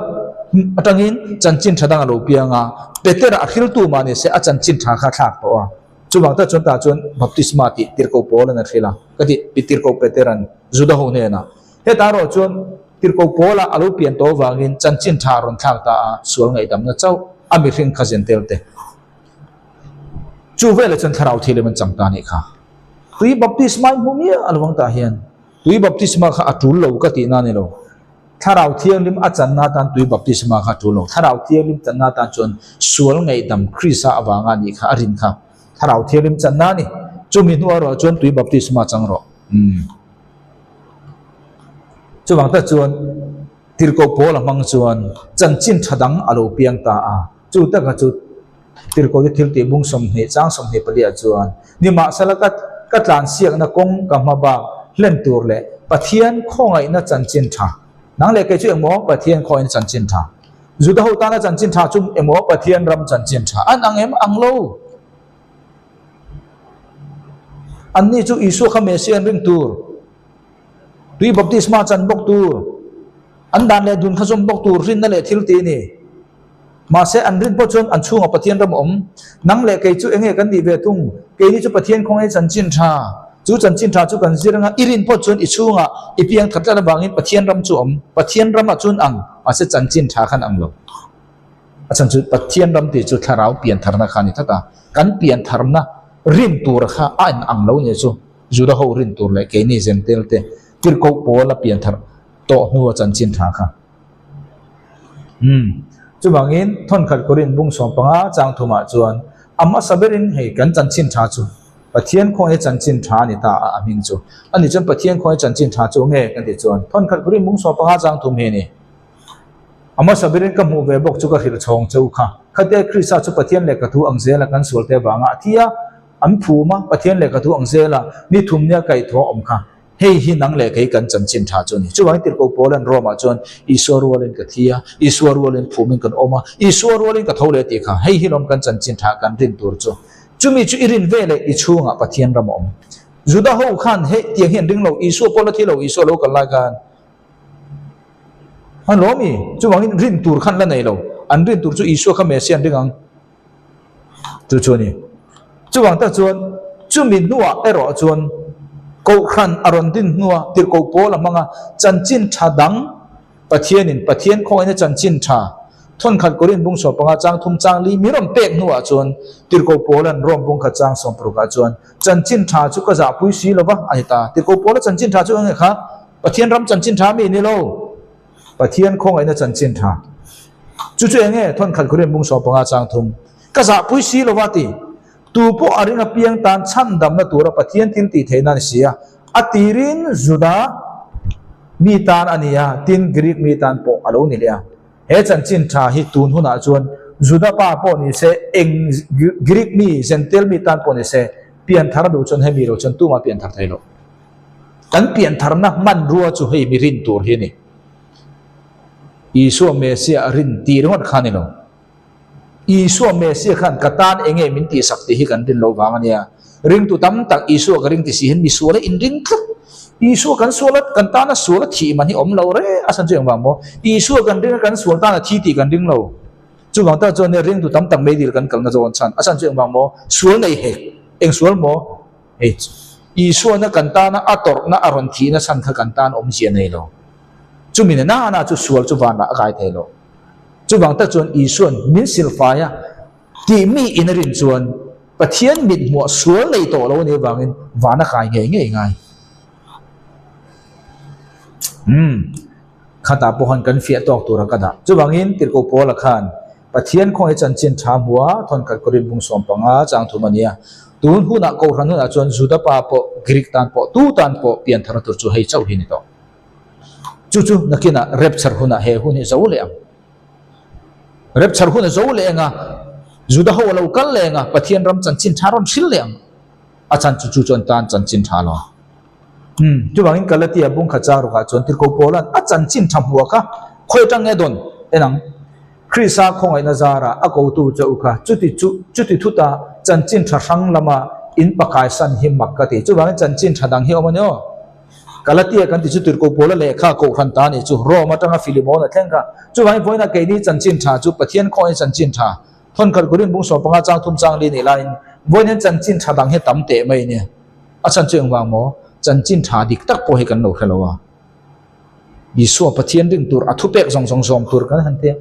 atangin chanchin tha dang a lo piang a, Petera a hriltu mah ni se a chanchin tha kha a thlak tawh a. Chuvang tak chuan tah chuan baptisma tih Tirhkoh Paula'n a hrilh a, ka ti Tirhkoh Petera'n Juda ho hnenah. Hetah erawh chuan Tirhkoh Paula a lo pian tawh avangin chanchin tha a rawn thlak ta a, sual ngaihdamna chauh a mihring kha zen tel te. Chu veleh chuan thlarau thilim an chang ta anih kha. Tui baptisma i hmu miah a lo vang tah hian tui baptisma kha a tul lo ka tihna a ni lo. Thlarau thianghlim a channa atan tui baptisma kha a tul lo. Thlarau thianghlim channa atan chuan sual ngaihdam Krista avanga anih kha a rin kha thlarau thianghlim channa a ni. Chumi hnuah erawh chuan tui baptisma chang rawh. Umm. Chuvang tak chuan Tirhkoh Paula hmang chuan chanchin tha dang a lo piang ta a, chu taka chu Tirhkohte thiltih bung 20 chang 24 ah chuan nimahsela ka ka tlansiakna kawng ka hma bak hlen tur leh Pathian khawngaihna chanchin tha nang leh kei chu engmaw Pathian khawngaihna chanchin tha Juda ho tana chanchin tha chu engmaw Pathian ram chanchin tha an ang em ang lo. Anni chu Isua kha Messiah an ring tur, tui baptisma chan bawk tur, an dan leh dun kha zawm bawk tur rinna leh thil ti a ni. Mahse an rin pawh chuan an chhungah Pathian ram a awm. Nang leh kei chu enge kan nih ve thung? Keini chu Pathian khawngaih chanchin tha. Chu chanchin tha chu kan zir anga i rin pawh chuan i chhungah i piang that tlat avangin Pathian ram chu a awm. Pathian ramah chuan ang, mahse chanchin tha khan ang lo. A chhan chu Pathian ram tih chu thlarau piantharna kha a ni tlat a, kan piantharna rin tur kha a in ang lo nia chu Juda ho rin tur leh keini Zentel te tirhkoh pawl a pianthar tawh hnu a chanchin tha kha. Umm chuvangin thawnkhat Korin bung 15 chang thumah chuan a hmasa berin hei kan chanchin tha chu Pathian khawngaih chanchin tha a ni ta a a hming chu a ni chuan Pathian khawngaih chanchin tha chu nge kan tih chuan thawnkhat Korin bung 15 chang thum hi a ni. A hmasa berin ka hmuh ve bawk chu ka hrilh chhawng cheu kha. Khatia Krista chu Pathian lehkha thu ang zela kan sualte avanga a thi a, an phum a, Pathian lehkha thu ang zela ni thum nia kaihthawh a awm kha. Hei hi nang leh kei kan chanchin tha chu a ni. Chuvangin Tirhkoh Paula'n Rome-ah chuan, Isua rualin ka thi a, Isua rualin phumin kan awm a, Isua rualin ka tho leh tih kha. Hei hi lawm kan chanchin tha kan rin tur chu. Chumi chu i rin ve leh i chhungah Pathian ram a awm. Juda ho khan hei tiang hi an ring lo, Isua pawh la thi lo, Isua lo kal lai khan an lawm i. Chuvangin rin tur khan la nei lo. An rin tur chu Isua kha Messiah an ring ang. Chu chu a ni. Chuvang tak chuan chumi hnuah erawh chuan Kohhran a rawn din hnua tirhkoh pawl a hmang a, chanchin tha dang Pathianin Pathian khawngaihna chanchin tha thawnkhat Korin bung 15 chang thum chang li mi rawn pek hnuah chuan tirhkoh Paula'n Rome bung khat chang 60 ah chuan chanchin tha chu ka zahpui si lo va a ni ta. Tirhkoh Paula chanchin tha chu eng nge kha? Pathian ram chanchin tha mi ni lo. Pathian khawngaihna chanchin tha. Chu chu eng nge? Thawnkhat Korin bung 15 chang thum ka zahpui si lo va ti. Tu pawh a ring apiang tan chhandamna tura Pathian thil tih theihna a ni si a, a tirin Juda mi tan a ni a, tin Greek mi tan pawh a lo ni leh a. He chanchin tha hi tun hunah chuan Juda pa pawh ni se, eng Greek mi, Gentile mi tan pawh ni se, pianthar duh chuan hemi lo chuan tumah pianthar thei lo. Kan piantharna hmanrua chu hei mi rin tur hi a ni. Isua Messiah rin tih ringawt kha a ni lo. Isua Messiah khan ka tan eng nge min tihsak tih hi kan rin loh vang a nia. Ringtu tam tak Isua ka ring ti si hian mi sual a inring tlat. Isua kan sual a, kan tana sual a thih man hi awm lo reng a chhan chu engvang maw? Isua kan ring a, kan sual tana thi tih kan ring lo. Chuvang tak chuan nia ringtu tam tak meidil kan kalna zawn chhan a chhan chu engvang maw? Sual nei hek. Eng sual maw? Hei Isuana kan tana a tawrhna a rawn thihna chhan kha kan tan awmzia nei lo. Chumi na nana chu sual chu vanah a kai thei lo. Chuvang tak chuan Isua'n min silfai a tih mi in a rin chuan Pathian mithmuah sual nei tawh lo a nih avangin van a kai ngei ngei ngai. Umm, khatah pawh khan kan fiah tawk tura ka dah. Chuvangin Tirhkoh Paula khan Pathian khawngaih chanchin tha hmua thawnkhat Korin bung 15 chang thum a ni a. Tun hunah Kohhran hunah chuan Juda pa pawh Greek tan pawh tu tan pawh piantharna tur chu hei chauh hi ni tawh. Chu chu nakinah rapture hunah he hun hi zo leh ang. Rapture hun a zo leh ang a, Juda ho a lo kal leh ang a, Pathian ram chanchin tha rawn hril leh ang. A chan chu chu chuan tan chanchin tha lo. Umm, chuvangin Galatia bung khat chang rukah chuan Tirhkoh Paula'n a chanchin tha hmuh kha khawi atang nge dawn en ang. Krista khawngaihna zarah a kotu che u kha chuti chu chuti thuta chanchin tha hrang lama in pakaisan hi mak ka ti. Chuvangin chanchin tha dang hi awm a ni aw. Galatia kan ti chu Tirhkoh Paula lehkha Kohhran ta a nih chu Rome atanga Filimon a thleng kha. Chuvangin vawiinah keini chanchin tha chu Pathian khawngaih chanchin tha thawnkhat Korin bung 15 chang thum chang li nih laiin vawiin hian chanchin tha dang hi tam teh mai a nia. A chhan chu engvang maw? Chanchin tha dik tak pawh hi kan lo hre lo a. Isua Pathian ring tur a thupek zawng zawng zawm tur kan han ti a.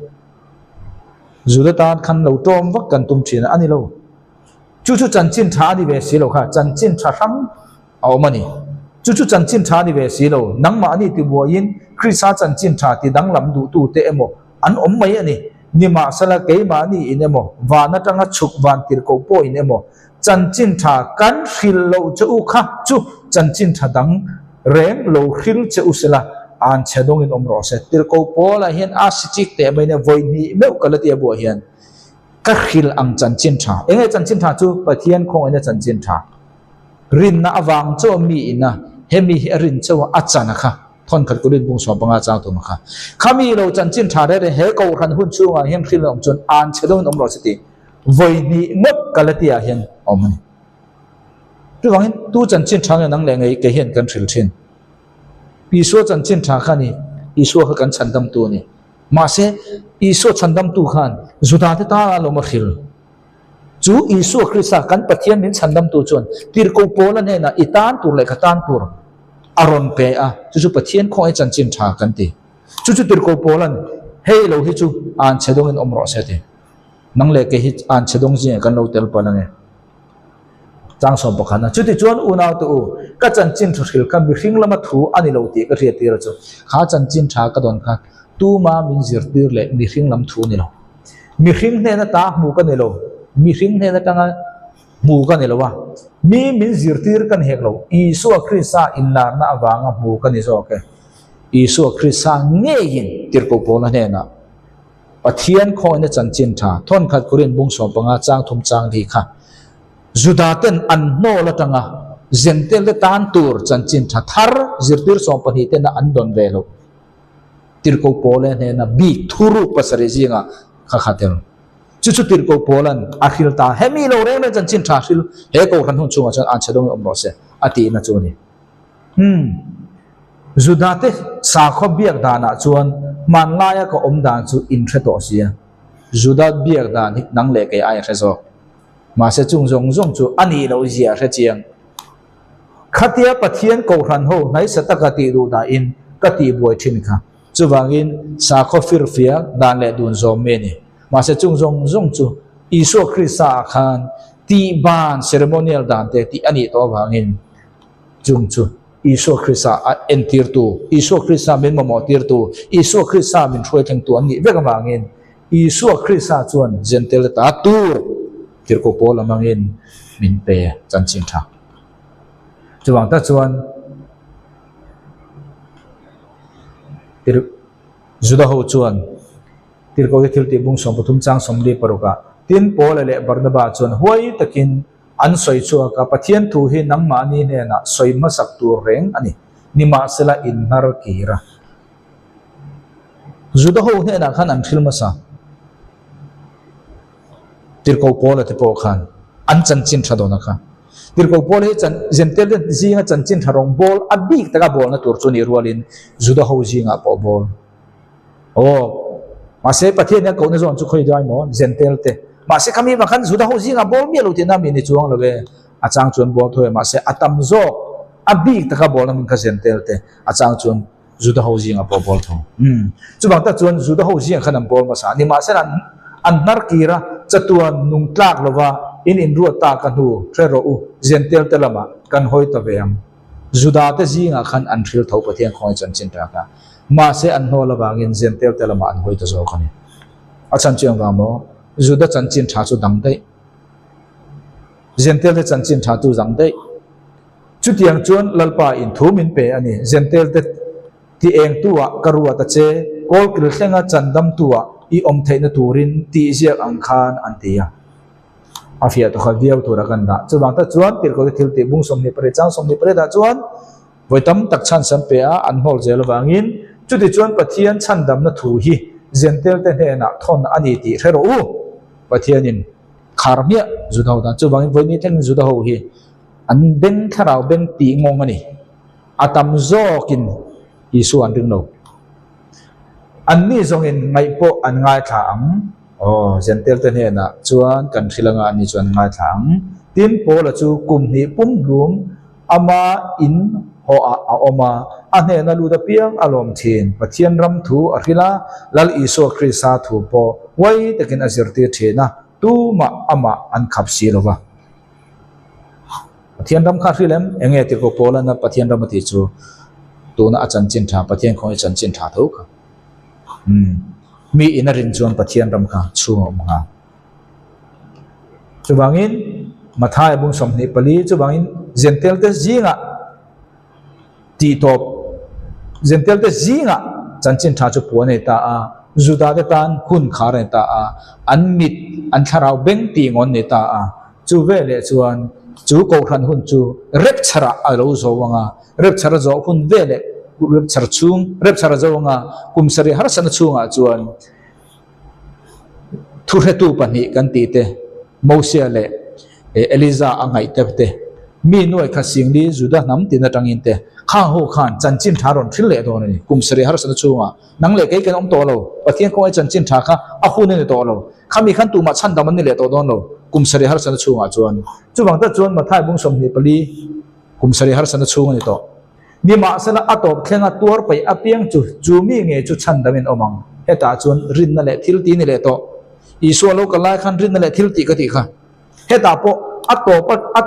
Juda tan khan lo tawm vak kan tum thin a, a ni lo. Chu chu chanchin tha a ni ve si lo kha, chanchin tha hrang a awm a ni. Chu chu chanchin tha a ni ve si lo. Nangmahni tibuaiin Krista chanchin tha ti danglam duhtute emaw an awm mai a ni. Nimahsela keimahni in emaw, van atanga chhuk van tirhkoh pawhin emaw chanchin tha kan hrilh loh che u kha chu chanchin tha dang reng lo hril che u sela, an chhe dawngin awm rawh se. Tirhkoh Paula hian a si chik teh mai nia, vawi hnih meuh ka la ti a buah hian ka hrilh ang chanchin tha. Enge chanchin tha chu? Pathian khawngaihna chanchin tha. Rinna avang chaw mi ina hemi hi a rin chaw a, a chan a kha thawnkhat Korin bung 15 chang tum a kha. Khami lo chanchin tha reng reng he Kohhran hun chhungah hian hrilh a awm chuan an chhe deuhin awm rawh se tih vawi hnih ngawt Galatia hian a awm a ni. Chuvangin tu chanchin tha nge nang leh ngei kei hian kan hrilh thin. Isua chanchin tha kha a ni, Isua kha kan chhandamtu a ni. Mahse Isua chhandamtu khan Judate tana a lawm a hrilh. Chu Isua Krista kan Pathian min chhandamtu chuan Tirhkoh Paula hnenah i tan tur leh ka tan tur a rawn pe a, chu chu Pathian khawngaih chanchin tha kan ti. Chu chu Tirhkoh Paula'n hei lo hi chu an chhe dawngin awm rawh se a ti. Nang leh kei hi an chhe dawng zingah kan lo tel palh ange. Chang 11 a, Chutichuan unaute u, ka chanchin tha hril kha mihring lama thu a ni lo tih ka hriattir a chu. Kha chanchin tha ka dawn khan tuma min zirtir leh mihring lam thu a ni lo. Mihring hnen ata hmu ka ni lo, mihring hnen atanga hmu ka ni lo a, mi min zirtir ka ni hek lo, Isua Krista inlarna avanga hmu ka ni zawk e. Isua Krista ngeiin Tirhkoh Paula hnenah Pathian khawina chanchin tha thawnkhat Korin bung 15 chang thum chang li kha Juda ten an hnawl atanga. Zentelte tan tur chanchin tha thar zirtir 12 tena an dawn ve loh. Tirhkoh Paula hnena bik thuruk pasarih zingah kha kha tel. Chu chu Tirhkoh Paula'n a hril ta, Hemi lo reng reng chanchin tha hril he kohhran hun chungah chuan an chhe dawngin awm rawh se, a tihna chu a ni. Umm. Judate sakhaw biak danah chuan hmanlaia ka awm dan chu in hre tawh sia. Juda biak dan hi nang leh kei ai a hre zawk. Mahse chung zawng zawng chu a nih loh zia a hre chiang. Khatia Pathian kohhran ho hnaisa taka tih duh dahin ka tih buai thin kha. Chuvangin sakhaw firfiak dan leh dun zawm mi a ni. Mahse chung zawng zawng chu Isua Krista ah khan tih ban ceremonial dan te tih a nih tawh avangin chung chu Isua Krista a entirtu, Isua Krista min mamawh tirtu, Isua Krista min hruai thlengtu an nih vek avangin Isua Krista chuan Jentail te ta tur tirhkoh pawl a hmangin min pe chanchin tha. Chuvang tak chuan tir Juda ho chuan tirhkoh hi thil tih bung 13 chang 46 ah tin Paula leh Barnaba chuan huai takin an sawi chhuak a, Pathian thu hi nangmahni hnenah sawi hmasak tur reng a ni, nimahsela inhnar kir a. Juda ho hnenah khan an hril hmasa. Tirhkoh Paula te pawh khan an chanchin tha dawn a kha. Tirhkoh Paula hi chan Jentail te zinga chanchin tha rawng bawl a bik taka bawlna tur chu nih rualin Juda ho zingah pawh bawl. Aw, mahse Pathian hian kohna zawn chu khawi dai maw Jentail te. Mahse khami vang khan Juda ho zingah bawl miah lo tihna mi ni chuang lo e. A chang chuan bawl tho e mahse a tam zawk a bik taka bawlna hmun kha Jentail te a chang chuan Juda ho zingah pawh bawl tho. Umm. Chuvang tak chuan Juda ho zingah khan an bawl hmasa. Nimahsela an an hnar kir a, chatuan nung tlak lova in inruat ta ka hnu hre rawh u, Jentail te lamah kan hawi ta ve ang. Juda te zingah khan an hril tho Pathian khawngaih chanchin ta kha. Mahse an hnawl avangin Jentail te lamah an hawi ta zawk a ni. A chhan chu engvang maw? Juda chanchin tha chu dang daih. Jentail te chanchin tha chu dang daih. Chutiang chuan Lalpa in thu min pe a ni, Jentail te ti engtu ah ka ruat a che, kawlkil thlenga chandamtu ah i awm theihna turin tih ziak ang khan an ti a. A fiah tawkhat viau tura kan dah. Chuvang tak chuan Tirhkoh te thil tih bung 28 chang 28 ah chuan vawi tam tak chhan sam pe a an hnawl zel avangin chutichuan Pathian chhandamna thu hi Jentail te hnenah thawn a ni tih hre rawh u. Pathianin khar hmiah Juda ho tan. Chuvangin vawi ni thlengin Juda ho hi An beng thlarau beng tih ngawng a ni. A tam zawkin Isua an ring lo. Anni zawngin ngaih pawh an ngaithla ang. Aw, Jentail te hnenah chuan kan hrilh anga anni chu an ngaithla ang. Tin, Paula chu kum hnih pumhlum ama in hawhah a awm a, a hnena lut apiang a lawm thin. Pathian ram thu a hrilh a, Lal Isua Krista thu pawh huai takin a zirtir thin a, tumah amah an khap si lo va. Pathian ram kha a hril em? Eng nge tirhkoh Paulana Pathian ram a tih chu tuna a chanchin tha, Pathian khawngaih chanchin tha tho kha. Umm. Mi in a rin chuan Pathian ram kha chhung a awm nghal. Chuvangin Mathaia bung 24 chuvangin Jentail te zingah Tih tawp, Jentail te zingah chanchin tha chu puan a ni ta a, Juda te tan hun khar a ni ta a, an mit, an thlarau beng tih ngawn a ni ta a. Chu veleh chuan chu kohhran hun chu rapture-ah a lo zo ang a, rapture a zawh hun veleh rapture chhung, rapture a zo ang a, kum sarih harsatna chhungah chuan Thuhretu pahnih kan tih te, Mosia leh Eliza a ngaih te te, mi nuai kha Singli Juda hnam tin atangin te, khang ho khan chanchin tha rawn hril leh dawn a ni. Kum sarih harsatna chhungah nang leh kei kan awm tawh lo, Pathian kawngah chanchin tha kha a hun a ni tawh lo, khami khan tumah chhandam an ni leh tawh dawn lo, kum sarih harsatna chhungah chuan. Chuvang tak chuan Mathai bung 24 kum sarih harsatna chhung a ni tawh. Nimahsela a tawp thlenga tuar paih apiang chu chu mi ngei chu chhandamin awm ang. Hetah chuan rinna leh thil tih ni leh tawh. Isua lo kal lai khan rinna leh thil tih ka tih kha. Hetah pawh a tawp a a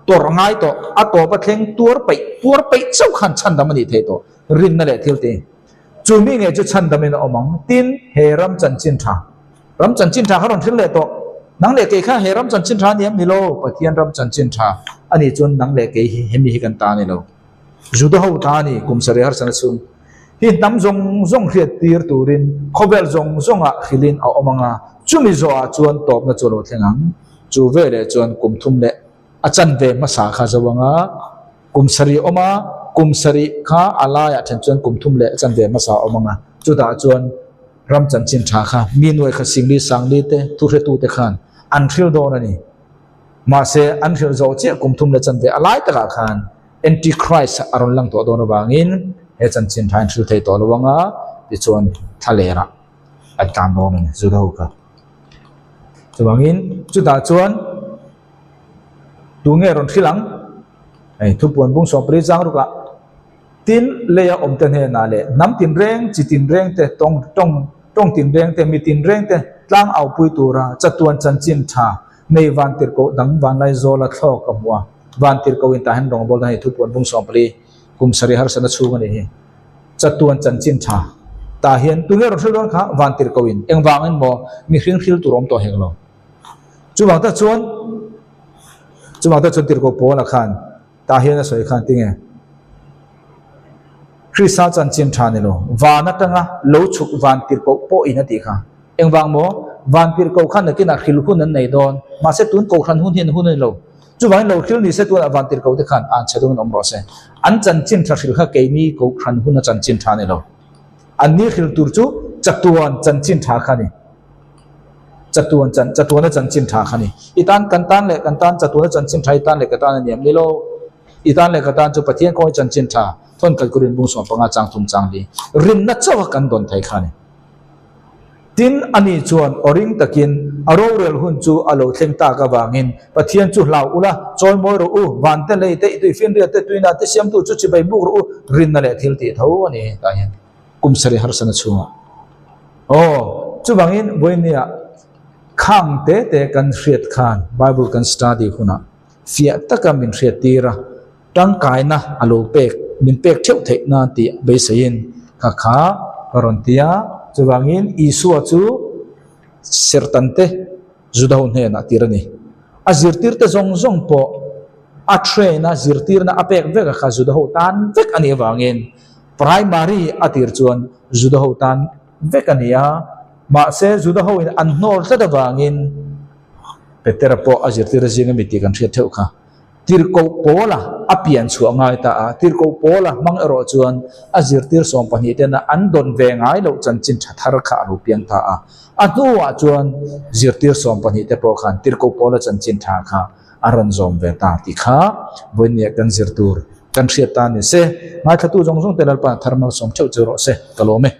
tawrh ngai tawh, a tawp a thleng tuar paih tuar paih chauh khan chhandam a nih theih tawh. Rinna leh thil tih. Chu mi ngei chu chhandamin a awm ang. Tin, he ram chanchin tha. Ram chanchin tha kha rawn hril leh tawh. Nang leh kei kha he ram chanchin tha a ni em ni lo? Pathian ram chanchin tha a nih chuan nang leh kei hi hemi hi kan ta a ni lo. Juda ho ta a ni, kum sarih harsana chhung hi hnam zawng zawng hriat tir turin khawvel zawng zawngah hrilhin a awm ang a, chumi zawhah chuan tawpna chu a lo thleng ang. Chu veleh chuan kum thum leh a chanve hmasa kha zo ang a. Kum sarih awm a, kum sarih kha a laiah then chuan kum thum leh chanve hmasa a awm ang a, chutah chuan ram chanchin tha kha mi nuai kha singli sangli te thuhretute khan an hril dawn a ni. Mahse, an hrilh zawh chiah kum thum leh chanve a lai takah khan Antichrist a rawn lang tawh dawn avangin he chanchin tha in hril thei tawh lo ang a, tichuan thlalerah an tlan dawn a ni Juda ho kha. Chuvangin chutah chuan tunge rawn hrilh ang? Hei thupuan bung sawmpali chang rukah tin leia awmte hnenah leh hnam tinreng, chi tinreng te, tawng tawng tawng tinreng te, mi tinreng te tlang aupui tura chatuan chanchin tha nei vantirhkoh dang vanlai zawla thlawk a hmu a. Vantirhkoh in tah hian rawngbawlna hei thupuan bung 14 kum sarih harsatna chhung a nih hi. Chatuan chanchin tha tah hian tunge rawn hril dawn kha vantirhkoh in engvangin maw mihring hril tur awm tawh hek lo. Chuvang tak chuan chuvang tak chuan tirhkoh Paula khan tah hian a sawi khan tinge Krista chanchin tha ni lo van atanga lo chhuk vantirhkoh pawhin a tih kha. Engvang maw? Vantirhkoh khan nakinah hril hun an nei dawn. Mahse tun kohhran hun hi an hun a ni lo. Chuvangin lo hril ni se tunah vantirhkoh te khan an chhe dawngin awm rawh se. An chanchin tha hril kha keini kohhran hun a chanchin tha a ni lo. An ni hril tur chu chatuan chanchin tha kha a ni. Chatuan chan chatuana chanchin tha kha a ni. I tan kan tan leh kan tan chatuana chanchin tha i tan leh ka tan a ni em ni lo. I tan leh ka tan chu Pathian kawngin chanchin tha thawn kal kurin bung 15 chang thum chang li rinna chauha kan dawn thei kha a ni. Tin, ani chuan aw ring takin a rorel hun chu a lo thleng tak avangin Pathian chu hlau ula, chawimawi rawh u, vante lei te, tuifinriat te, tuina te siamtu chu chibai buk rawh u, rinna leh thil tih tho a ni tah hian kum sarih harsana chhungah. Aw, chuvangin vawinia khang te te kan hriat khan Bible kan study hunah fiah taka min hriat tir a, Tangkaina a lo pek, min pek theuh theih nan tih beiseiin ka kha ka rawn ti a. Chuvangin Isua chu sertante Juda ho hnenah tir a ni. A zirtirte zawng zawng pawh a train a, zirtirna a pek vek a kha Juda ho tan vek a nih avangin primary a tir chuan Juda ho tan vek a ni a. Mahse Juda ho in an hnawl tlat avangin Petera pawh a zirtir zinga mi tih kan hriat theuh kha. Tirhkoh Paula a pian chhuah ngai ta a, Tirhkoh Paula hmang erawh chuan a zirtir 12 tena an dawn ve ngai loh chanchin tha thar kha a lo piang ta a. A hnuah chuan zirtir 12 te pawh khan Tirhkoh Paula chanchin tha kha a rawn zawm ve ta tih kha vawinia kan zir tur kan hriat ta ni se. Ngaithlatu zawng zawng te Lalpa thar malsawm theuh chu rawh se. Ka lawm e.